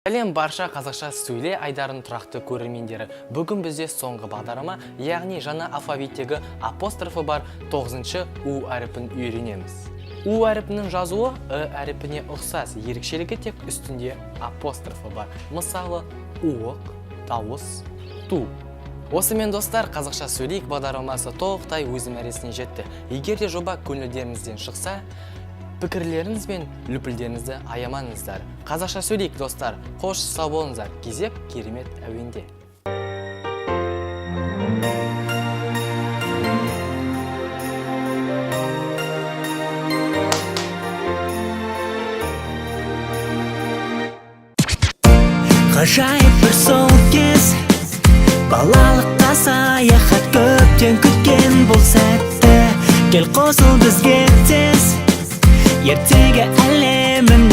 Сәлем, барша «Қазақша сөйле» айдарының тұрақты көрермендері! Бүгін бізде соңғы бағдарлама, яғни жаңа алфавиттегі апострофы бар тоғызыншы у әріпін үйренеміз. У әріпінің жазуы ы әріпіне ұқсас, ерекшелігі тек үстінде апострофы бар. Мысалы, уық, дауыс, ту. Осымен, достар, «Қазақша сөйлейік» бағдарламасы толықтай өз мәресіне жетті. Егер де жоба көңілдеріңізден шықса, пікірлеріңіз бен лүпілдеріңізді аямаңыздар. Қазақша сөйлейік, достар! Қош, сау болыңыздар! Кезек керемет әуенде. Ғажайып бір сол кез, балалыққа саяхат. Көптен күткен бұл сәтті. Кел, қосыл бізге тез, ертегі әлеміне.